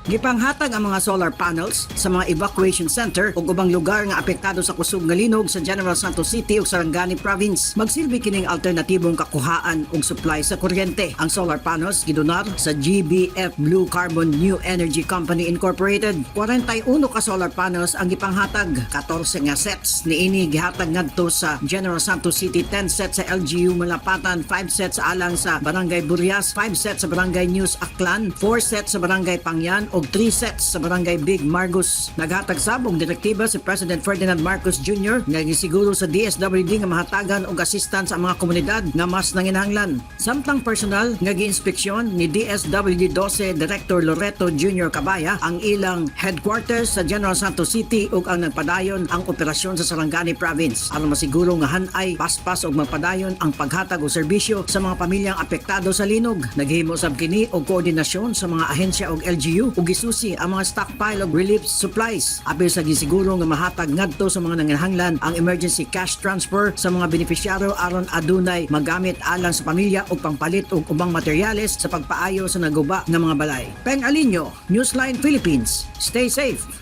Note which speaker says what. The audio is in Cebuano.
Speaker 1: Gipanghatag ang mga solar panels sa mga evacuation center ug ubang lugar nga apektado sa kusog nga linog sa General Santos City ug Sarangani Province. Magsilbi kining alternatibong kakuhaan og supply sa kuryente. Ang solar panels gidonar sa GBF Blue Carbon New Energy Company Incorporated. 41 ka solar panels ang gipanghatag, 14 nga sets niini gihatag ngadto sa General Santos City, 10 sets sa LGU Malapatan, 5 sets alang sa Barangay Burias, 5 sets sa Barangay News Aklan, 4 sets sa Barangay Pangyan ug 3 sets sa Barangay Big Margus. Naghatag sab og direktiba si President Ferdinand Marcos Jr. nga gisiguro sa DSWD nga mahatagan og assistance ang mga komunidad nga mas nanginahanglan. Samtang personal nga giinspeksyon ni DSWD 12 Director Loreto Jr. Cabaya ang ilang headquarters sa General Santos City ug ang nagpadayon ang operasyon sa Sarangani Province aron masiguro nga hanay paspas ug magpadayon ang paghatag og serbisyo sa mga pamilyang apektado sa linog. Naghimo sab kini og koordinasyon sa mga ahensya og LGU ug gisusi ang mga stockpile og relief supplies apil sa gisiguro nga mahatag ngadto sa mga nanginahanglan ang emergency cash transfer sa mga benepisyaryo aron adunay magamit alang sa pamilya ug pangpalit og ubang materyales sa pagpaayo sa naguba nga mga balay. Peng Alinio, Newsline Philippines. Stay safe.